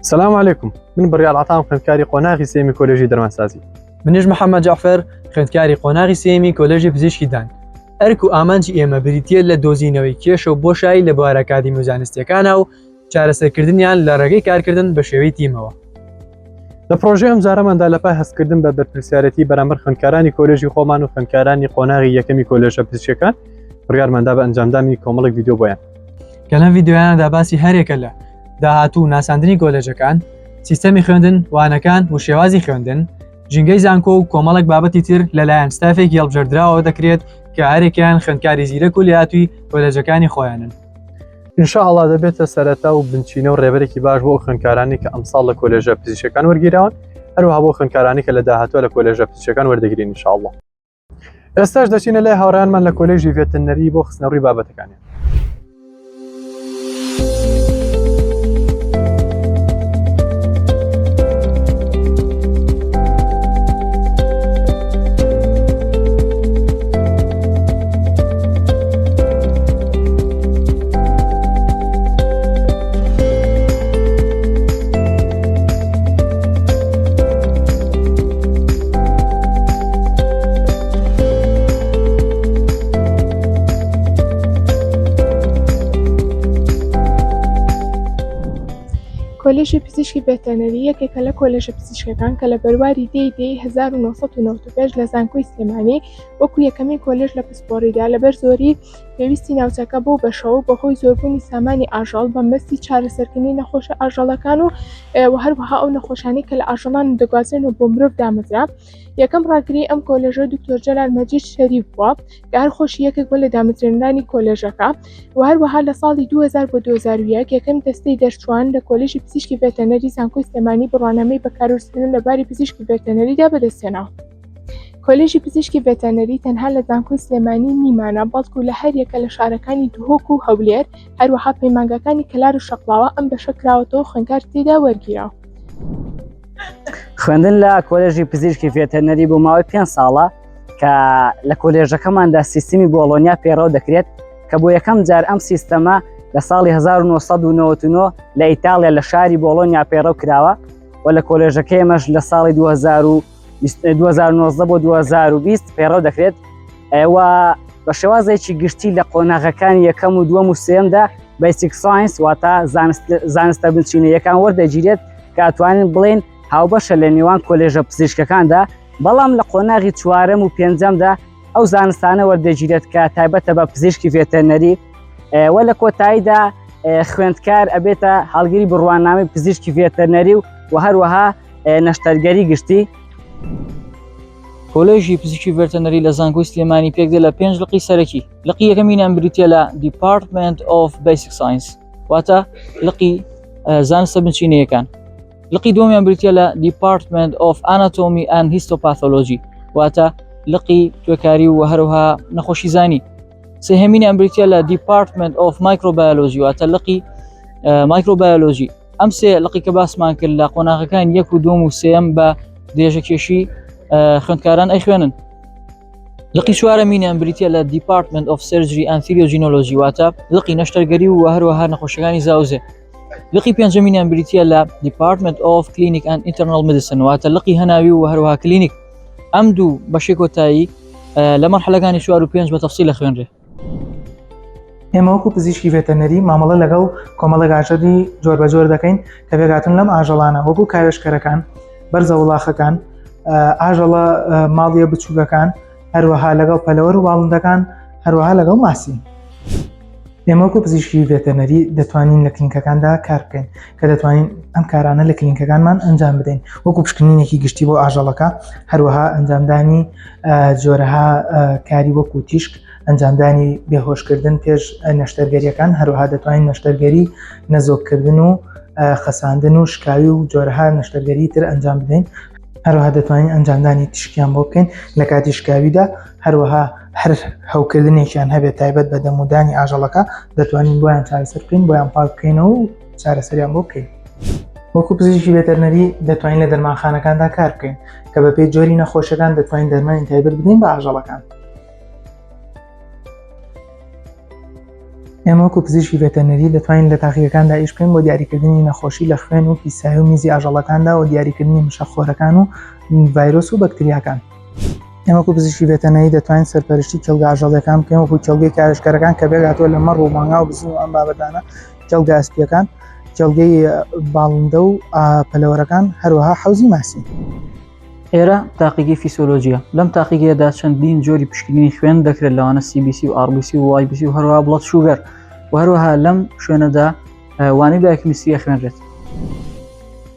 سلام علیکم من بڕیار عەتام خوێندکاری قۆناغی سێیەمی کۆلێژی دەرمانسازی. منیش محەممەد جەعفەر خوێندکاری قۆناغی سێیەمی کۆلێژی پزیشکی دان. ئەرک و ئامانجی ئێمە بریتییە لە دۆزینەوەی کێشە و بۆشایی لە بوارە ئەکادیمی و زانستییەکانا و چارەسەرکردنیان لە ڕێگەی کارکردن بە شێوەی تیمەوە. لە پڕۆژەی ئەمجارەماندا لە پای هەستکردن بە بەرپرسیارێتی بەرامبەر خوێندکارانی کۆلێژی خۆمان و خوێندکارانی قۆناغی یەکەمی کۆلێژە پزیشکیەکان بڕیارماندا بە ئەنجامدانی کۆمەڵێک ڤیدیۆ بۆیان. کە لەم ڤیدیۆیانەدا باسی هەرێکە لە داهاتوو و ناساندنی کۆلێژەکان، سیستەمی خوێندن، وانەکان و شێوازی خوێندن، ژینگەی زانکۆ و کۆمەڵێک بابەتی تر لەلایەن ستافێکی هەڵبژێردراوەوە دەکرێت کە هەرێکیان خوێندکاری زیرەک و لێهاتووی کۆلێژەکانی خۆیانن. ان شاء اللە دەبێتە سەرەتا و بنچینە و ڕێبەرێکی باش بۆ ئەو خوێندکارانەی کە ئەمساڵ لە کۆلێژە پزیشکەکان وەرگیراون، هەروەها بۆ خوێندکارانی کە لە داهاتووە لە کۆلێژە پزیشکەکان وەردەگرین ان شاء اللە. ئێستاش دەچینە لای هاوڕێیانمان لە کۆلێژی ڤێتەرنەری بۆ خستنەڕووی بابەتەکانیان. کۆلێژی پزیشکی ڤێتەرنەری یەکێکە لە کۆلێژە پزیشکەکان کە لە بەرواری دەی دەی 1995 لە زانکۆی سلێمانی وەکو یەکەمین کۆلێژ لە پسپۆڕیدا لەبەر زۆری پێویستی ناوچەکە بەو بەشە و بەهۆی زۆربوونی سامانی ئاژەڵ بە مەبەستی چارەسەرکردنی نەخۆشە ئاژەڵەکان و و هەروەها ئەو نەخۆشانەی کە لە ئاژەڵان دەگوازرێنەوە بۆ مرۆڤ دامەزرا. یەکەم ڕاگری ئەم کۆلێژە دکتۆر جەلال مەجید شەریف بووە کە هەر خۆشی یەکێک بووە لە دامەزرێنەرانی کۆلێژەکە و هەروەها لە ساڵی 2000 بۆ 2001 یەکەم دەستەی دەرچووان لە کۆلێژی پزیشکی ڤێتەرنەری زانکۆی سلێمانی بڕوانامەی بەکالۆریۆس لە باری پزیشکی ڤێتەرنەریدا بەدەستهێنا. کۆلێژی پزیشکی ڤێتەرنەری تەنها لە زانکۆی سلێمانی نیمانە، بەڵکو لە هەریەکە لە شارەکانی دهۆک و هەولێر، هەروەها پەیمانگاکانی کەلار و شەقڵاوە ئەم بەشە کراوەتەوە خوێندکار تێیدا وەرگیراوە. خوێندن لە کۆلێژی پزیشکی ڤێتەرنەری بۆ ماوەی پێنج ساڵە کە لە کۆلێژەکەماندا سیستمی بۆڵۆنیا پەیڕەو دەکرێت کە بۆ یەکەم جار ئەم سیستەمە لە ساڵی 1999 لە ئیتاڵیا لە شاری بۆڵۆنیا پەیڕەو کراوە و لە کۆلێژەکەی ئێمەش لە ساڵی 2019 بۆ 2020 پەیڕەو دەکرێت و بە شێوازێکی گشتی لە قۆناغەکانی یەکەم و دووەم و سێمدا basic science واتە زانستە بنچینەیەکان وەردەگیرێت کە ئەتوانین بڵێن هاوبەشە لە نێوان کۆلێژە پزیشکەکاندا بەڵام لە قۆناغی چوارەم و پێنجەمدا ئەو زانستانە وەردەگیرێت کە تایبەتە بە پزیشکی ڤێتەرنەری و لە کۆتاییدا خوێندکار ئەبێتە هەڵگری بڕوانامەی پزیشکی ڤێتەرنەری و و هەروەها نەشتەرگەری گشتی. کۆلێژی پزیشکی ڤێتەرنەری لە زانکۆی سلێمانی پێکدێ لە پێنج لقی سەرەکی لقی یەکەمینیان بریتە لە Department of Basic Science واتە لقی زانستە بنچینەیەکان لقی دووەمیان بریتە لە Department of Anatomy and Histopathology واتە لقی توێکاری و هەروەها نەخۆشی زانی سێهەمینیان بریتە لە Department of Microbiology واتە لقی مایکرۆبایۆلۆژی ئەم سێ لقی کە باسمان کرد لە قۆناغەکان یەک و دوم و سێم بە درێژەکێشی خوێندکاران ئەیخوێنن لقی چوارەمینیان بریتە لە Department of Surgery and Theriogenology واتە لقی نەشتەرگەری و هەروەها نەخۆشەکانی زاوزێ لقی پێنجەمینیان بریتە لە Department of Clinic and Internal Medicine واتە لقی هەناوی و هەروەها کلینیک ئەم دوو بەشی کۆتایی لە مەرحەلەکانی چوار و پێنج بە تەفسیل لە خوێنرێ ئێمە وەکو پزیشکی ڤێتەرنەری مامەڵە لەگەڵ کۆمەڵێک ئاژەڵی جۆربەجۆر دەکەین کە پێکهاتوون لەم ئاژەڵانە وەکو کاوێژکەرەکان، بەرزە وڵاخەکان، ئاژەڵە ماڵیە بچووکەکان، هەروەها لەگەڵ پەلەوەر و باڵندەکان، هەروەها لەگەڵ ماسی. ئێمە وەکو پزیشکی ڤێتەرنەری دەتوانین لە کلینکەکاندا کار بکەین کە دەتوانین ئەم کارانە لە کلینکەکانمان ئەنجام بدەین وەکو پشکنینێکی گشتی بۆ ئاژەڵەکە هەروەها ئەنجامدانی جۆرەها کاری وەکو تیشک ئەنجامدانی بێهۆشکردن پێش نەشتەرگەریەکان هەروەها دەتوانین نەشتەرگەری نەزۆککردن و خەساندن و شکاوی و جۆرەها نەشتەرگەری تر ئەنجام بدەین هەروەها دەتوانین ئەنجامدانی تیشکیان بۆ بکەین لە کاتی شکاویدا هەروەها هەر هەوکردنێکیان هەبێت تایبەت بە دەمودانی ئاژەڵەکە دەتوانین بۆیان چارەسەر بکەین بۆیان پاک بکەینەوە و چارەسەریان بۆ بکەین وەکو پزیشکی ڤێتەرنەری دەتوانین لە دەرمانخانەکاندا کار بکەین کە بەپێی جۆری نەخۆشیەکان دەتوانین دەرمانی تایبەت بدەین بە ئاژەڵەکان. ئێمە وەکو پزیشکی ڤێتەرنەری دەتوانین لە تاقیگەکاندا ئیش بکەین بۆ دیاریکردنی نەخۆشی لە خوێن و پیسایی و میزی ئاژەڵەکاندا و دیاریکردنی مشەخۆرەکان و ڤایرۆس و بەکتریاکان. ئێمە وەکو پزیشکی ڤێتەرنەری دەتوانین سەرپەرشتی کێڵگە ئاژەڵیەکان بکەین وەکو کێڵگەی کاوێژکەرەکان کە پێکهاتووە لە مەڕ و مانگا و بزن و ئەم بابەتانە، کێڵگە ئەسپیەکان، کێڵگەی باڵندە و پەلەوەرەکان، هەروەها حەوزی ماسی. ئێرە تاقیگەی فیسۆلۆجیە، لەم تاقیگەیەدا چەندین جۆری پشکنینی خوێن دەکرێت لەوانە CBC و RBC و WBC و هەروەها blood sugar و هەروەها لەم شوێنەدا وانەی بایۆکیمیستری ئەخوێنرێت.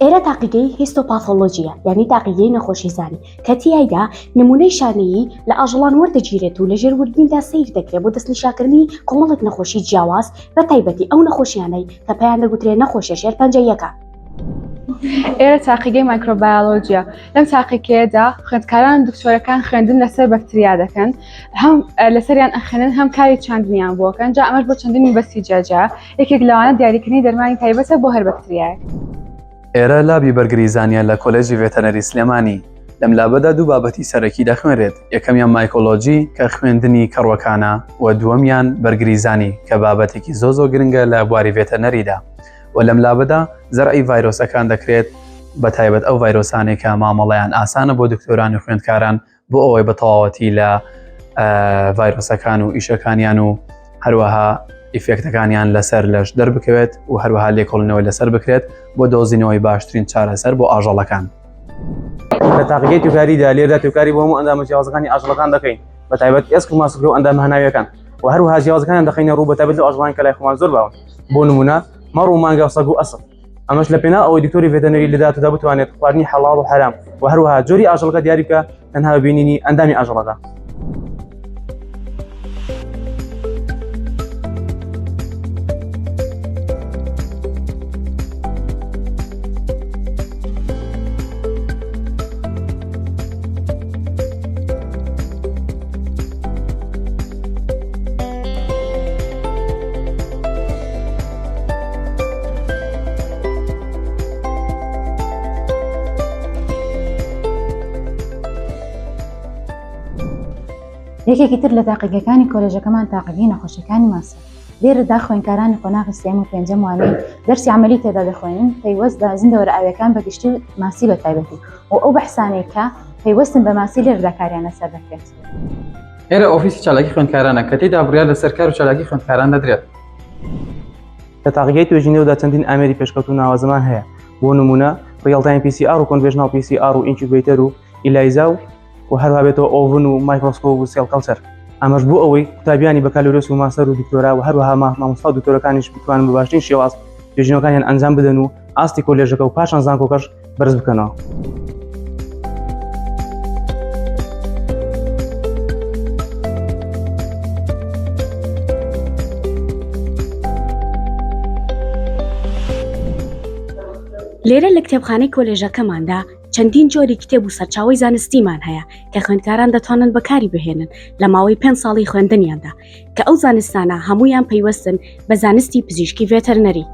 ئێرە تاقیگەی هیستۆپاثۆلۆجیە یانی تاقیگەی نەخۆشیزانی کە تیایدا نمونەی شانەیی لە ئاژەڵان وەردەگیرێت و لەژێر وردبیندا سەیر دەکرێت بۆ دەستنیشانکردنی کۆمەڵێک نەخۆشی جیاواز بە تایبەتی ئەو نەخۆشیانەی کە پێیان دەگوترێت نەخۆشیە شێرپەنجەییەکان. ئێرە تاقیگەی مایکرۆبایۆلۆجیە لەم تاقیکەیەدا خوێندکاران و دکتۆرەکان خوێندن لەسەر بەکتریا دەکەن هەم لەسەریان ئەخێنن هەم کاری چاندنیان بۆکەن جا ئەمەش بۆ چەندین مەبەستی جیاجیا یەکێک لەوانە دیاریکردنی دەرمانی تایبەتە بۆ هەر بەکتریایەک. ئێرە lab ی بەرگریزانیە لە کۆلێجی ڤێتەنەری سلێمانی، لەم lab ەدا دوو بابەتی سەرەکی دەخوێنرێت، یەکەمیان mycology کە خوێندنی کەڕوەکانە و دووەمیان بەرگریزانی کە بابەتێکی زۆر زۆر گرنگە لە بواری ڤێتەنەریدا. و لەم lab ەدا زەرعی ڤایرۆسەکان دەکرێت بە تایبەت ئەو ڤایرۆسانەی کە مامەڵەیان ئاسانە بۆ دکتۆران و خوێندکاران بۆ ئەوەی بە تەواوەتی لە ڤایرۆسەکان و ئیشەکانیان و هەروەها effect ەکانیان لەسەر لەش دەربکەوێت و هەروەها لێکۆڵینەوەی لەسەر بکرێت بۆ دۆزینەوەی باشترین چارەسەر بۆ ئاژەڵەکان. لە تاقیگەی توێکاریدا لێرەدا توێکاری بۆ هەموو ئەندامە جیاوازەکانی ئاژەڵەکان دەکەین بە تایبەت ئێسک و ماسولکە و ئەندامە هەناویەکان و هەروەها جیاوازەکانیان دەخەینە ڕوو بە تایبەت لەو ئاژەڵانەی کە لای خۆمان زۆر باون بۆ نمونە مەڕ و مانگا و سەگ و ئەسپ ئەمەش لە پێناو ئەوەی دکتۆری ڤێتەنەری لە داهاتوودا بتوانێت خواردنی حەڵاڵ و حەرام و هەروەها جۆری ئاژەڵەکە دیاری بکە تەنها بە بینینی ئەندامی ئاژەڵەکە. یەکێکی تر لە تاقیگەکانی کۆلێژەکەمان تاقیگەی نەخۆشیەکانی ماسە لێرەدا خوێندکارانی قۆناغی سێم و پێنجەم وانەی دەرسی عملی تێدا دەخوێنن پەیوەست بە زیندەوەرە ئاویەکان بە گشتی و ماسی بە تایبەتی و ئەو بەحسانەی کە پەیوەستن بە ماسی لێرەدا کاریان لەسەر دەکرێت. ئێرە ئۆفیسی چالاکی خوێندکارانە کە تێیدا بڕیار لەسەر کار و چالاکی خوێندکاران دەدرێت. لە تاقیگەی توێژینەوەدا چەندین ئامێری پێشکەوتوو ناوازەمان هەیە، بۆ نموونە real-time PCR و conventional PCR و incubator و ELISA و و هەروەها بێتەوە oven و مایکرۆسکۆپ و cell culture ئەمەش بۆ ئەوەی قوتابیانی بەکالۆریۆس و ماستەر و دکتۆرا و هەروەها مامۆستا و دکتۆرەکانیش بتوانن بە باشترین شێواز توێژینەوەکانیان ئەنجام بدەن و ئاستی کۆلێژەکە و پاشان زانکۆکەش بەرز بکەنەوە. لێرە لە کتێبخانەی کۆلێژەکەماندا چەندین جۆری کتێب و سەرچاوەی زانستیمان هەیە کە خوێندکاران دەتوانن بەکاری بهێنن لە ماوەی پێنج ساڵی خوێندنیاندا کە ئەو زانستانە هەموویان پەیوەستن بە زانستی پزیشکی ڤێتەرنەری.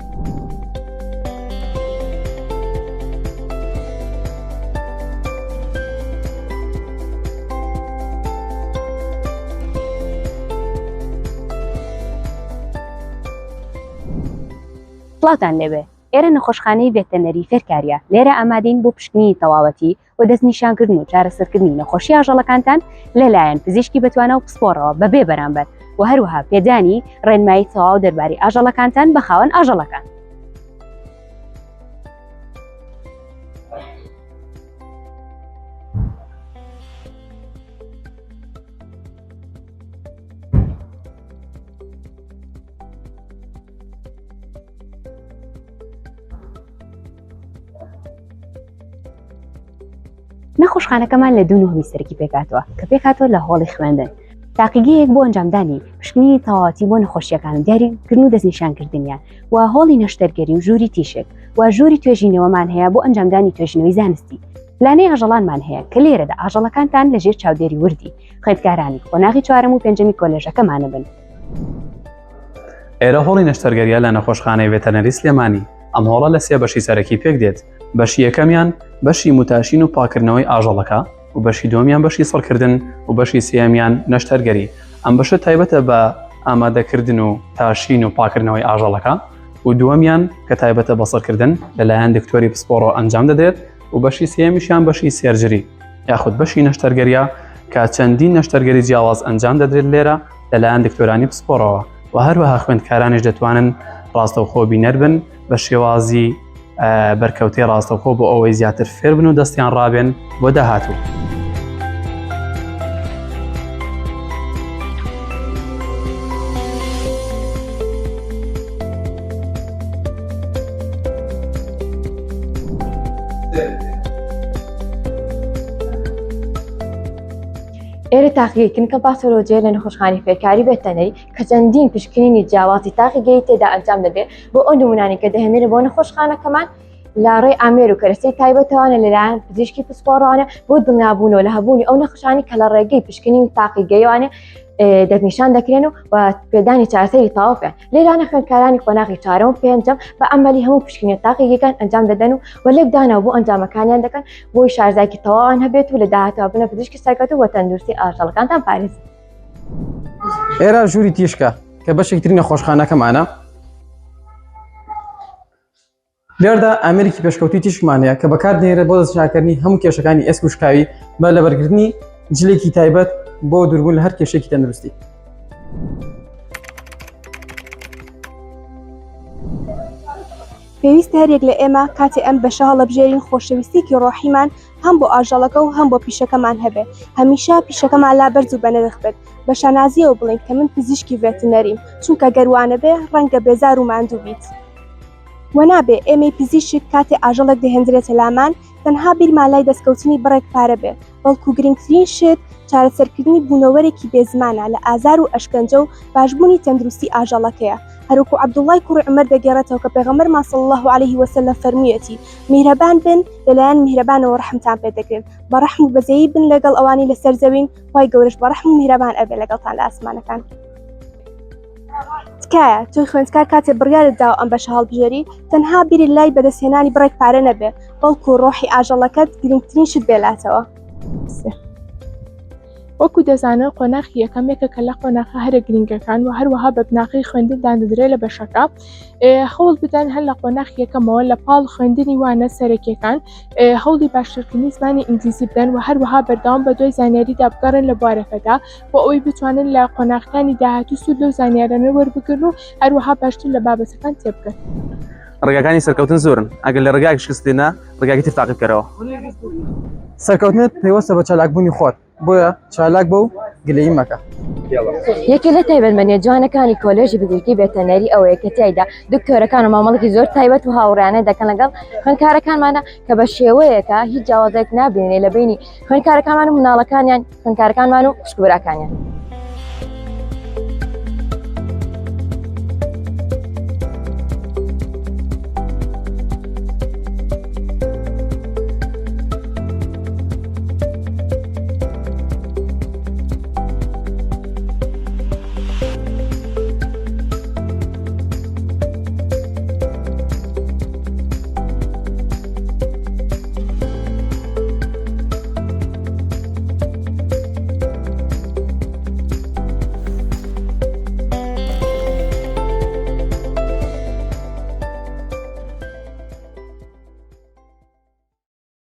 سڵاوتان لێبێ ئێرە نەخۆشخانەی ڤێتەنەری فێرکاریە لێرە ئامادەین بۆ پشکنینی تەواوەتی و دەستنیشانکردن و چارەسەرکردنی نەخۆشی ئاژەڵەکانتان لەلایەن پزیشکی بەتوانا و پسپۆڕەوە بەبێ بەرامبەر و هەروەها پێدانی ڕێنمایی تەواو دەربارەی ئاژەڵەکانتان بە خاوەن ئاژەڵەکان. نەخۆشخانەکەمان لە دوو نهۆمی سەرەکی پێکهاتووە کە پێکهاتووە لە هۆڵی خوێندن تاقیگەیەک بۆ ئەنجامدانی پشکنینی تەواوەتی بۆ نەخۆشیەکان و دیاریکردن و دەستنیشانکردنیان و هۆڵی نەشتەرگەری و ژووری تیشک و ژووری توێژینەوەمان هەیە بۆ ئەنجامدانی توێژینەوەی زانستی لانەی ئاژەڵانمان هەیە کە لێرەدا ئاژەڵەکانتان لەژێر چاودێری وردی خوێندکارانی قۆناغی چوارەم و پێنجەمی کۆلێژەکەمانە بن. ئێرە هۆڵی نەشتەرگەریە لە نەخۆشخانەی ڤێتەرنەری سلێمانی ئەم هۆڵە لە سێ بەشی سەرەکی پێک دێت بەشی یەکەمیان بەشی موتاشین و پاکردنەوەی ئاژەڵەکە و بەشی دووەمیان بەشی سڕکردن و بەشی سێیەمیان نەشتەرگەری ئەم بەشە تایبەتە بە ئامادەکردن و تاشین و پاکردنەوەی ئاژەڵەکە و دووەمیان کە تایبەتە بە سڕکردن لەلایەن دکتۆری پسپۆڕەوە ئەنجام دەدرێت و بەشی سێیەمیشیان بەشی surgery یاخود بەشی نەشتەرگەریە کە چەندین نەشتەرگەری جیاواز ئەنجام دەدرێت لێرە لەلایەن دکتۆرانی پسپۆڕەوە و هەروەها خوێندکارانیش دەتوانن ڕاستەوخۆ بینەر بن بە شێوازی بەرکەوتەی ڕاستەوخۆ بۆ ئەوەی زیاتر فێربن و دەستیان ڕابێن بۆ داهاتوو. ئێرە تاقیگەی clinical pathology یە لە نەخۆشخانەی فێرکاری ڤێتەرنەری کە چەندین پشکنینی جیاوازی تاقیگەی تێدا ئەنجام دەدرێت بۆ ئەو نمونانەی کە دەهێنرێن بۆ نەخۆشخانەکەمان لە ڕێی ئامێر و کەرەسەی تایبەتەوانە لەلایەن پزیشکی پسپۆڕانە بۆ دڵنیابوونەوە لە هەبوونی ئەو نەخۆشانی کە لە ڕێگەی پشکنینی تاقیگەیوانە دەستنیشان دەکرێن و پێدانی چارەسەری تەواویان لێرانە خوێندکارانی قۆناغی چوارەم و پێنجەم بە عەمەلی هەموو پشکنینە تاقیگەکان ئەنجام دەدەن و و لێکدانەوە بۆ ئەنجامەکانیان دەکەن بۆی شارەزایەکی تەواوان هەبێت و لە داهاتوە بنە پزیشکی سەرکەوتوو و تەندروستی ئاژەڵەکانتان پارێزن. ئێرە ژووری تیشکە کە بەشێکی تری نەخۆشخانەکەمانە. لێرەدا ئامێرێکی پێشکەوتووی تیشکمان هەیە کە بەکاردێنرێت بۆ دەستنیشانکردنی هەموو کێشەکانی ئێسک و شکاوی بە لەبەرگرتنی جلێکی تایبەت بۆ دووربوون لە هەر کێشێکی تەندروستی. پێویستە هەریەک لە ئێمە کاتێ ئەم بەشە هەڵەبژێرین خۆشەویستیەکی ڕۆحیمان هەم بۆ ئاژەڵەکە و هەم بۆ پیشەکەمان هەبێ هەمیشە پیشەکەمان لا بەرز و بەنرخ بێت بە شانازیەوە بڵێین کە من پزیشکی ڤێتنەریم چونکە گەر وانەبێ ڕەنگە بێزار و ماندوو بیت. وە نابێ ئێمەی پزیشک کاتێ ئاژەڵێک دەهێندرێتە لامان تەنها بیرمان لای دەستکەوتنی بڕێک پارە بێ بەڵکو گرنگترین شت چارەسەرکردنی بوونەوەرێکی بێ زمانە لە ئازار و ئەشکەنجە و باشبوونی تەندروستی ئاژەڵەکەیە هەروەکو عەبدوڵڵای کوڕی عومەر دەگێڕێتەوە کە پێغەمبەرمان صلی اللە علیه وسلم فەرموویەتی میهرەبان بن لەلایەن میهرەبانەوە ڕەحمتان پێ دەکرێت بە ڕەحم و بەزەیی بن لەگەڵ ئەوانەی لەسەر زەوین خوای گەورەش بە ڕەحم و میهرەبان ئەبێ لەگەڵتان لە ئاسمانەکان. تکایە تۆی خوێندکار کاتێ بڕیارت داوە ئەم بەشە هەڵبژێری تەنها بیرت لای بەدەستهێنانی بڕێک پارە نەبێ بەڵکو ڕۆحی ئاژەڵەکەت گرنگترین شت بێلاتەوە. وەکو دەزانن قۆناخی یەکەم یەکێکە لە قۆناخە هەرە گرنگەکان و هەروەها بە بناغەی خوێندن دادەنرێت لە بەشەکە هەوڵ بدەن هەر لە قۆناخی یەکەمەوە لە پاڵ خوێندنی وانە سەرەکیەکان هەوڵی باشترکردنی زمانی ئینگلیزی بدەن و هەروەها بەردەوام بە دوای زانیاریدا بگەڕێن لە بوارەکەدا بۆ ئەوەی بتوانن لە قۆناغەکانی داهاتوو سوود لەو زانیارانە وەربگرن و هەروەها باشتر لە بابەتەکان تێبگەن. ڕێگاکانی سەرکەوتن زۆرن، ئەگەر لە ڕێگایەک شکست هێنا، ڕێگاکەی تر تاقی بکەرەوە. سەرکەوتنت پەیوەستە بە چالاکبوونی خۆت، بۆیە چالاک بە و گلەیی مەکە. یەکێ لە تایبەتمەندیە جوانەکانی کۆلێژی پزیشکی ڤێتەرنەری ئەوەیە کە تیایدا دکتۆرەکان و مامەڵەکی زۆر تایبەت و هاوڕێیانە دەکەن لەگەڵ خوێندکارەکانمانە کە بە شێوەیەکە هیچ جیاوازێک نابینێ لە بینی خوێندکارەکانمان و مناڵەکانیان خوێندکارەکانمان و خوشک براکانیان.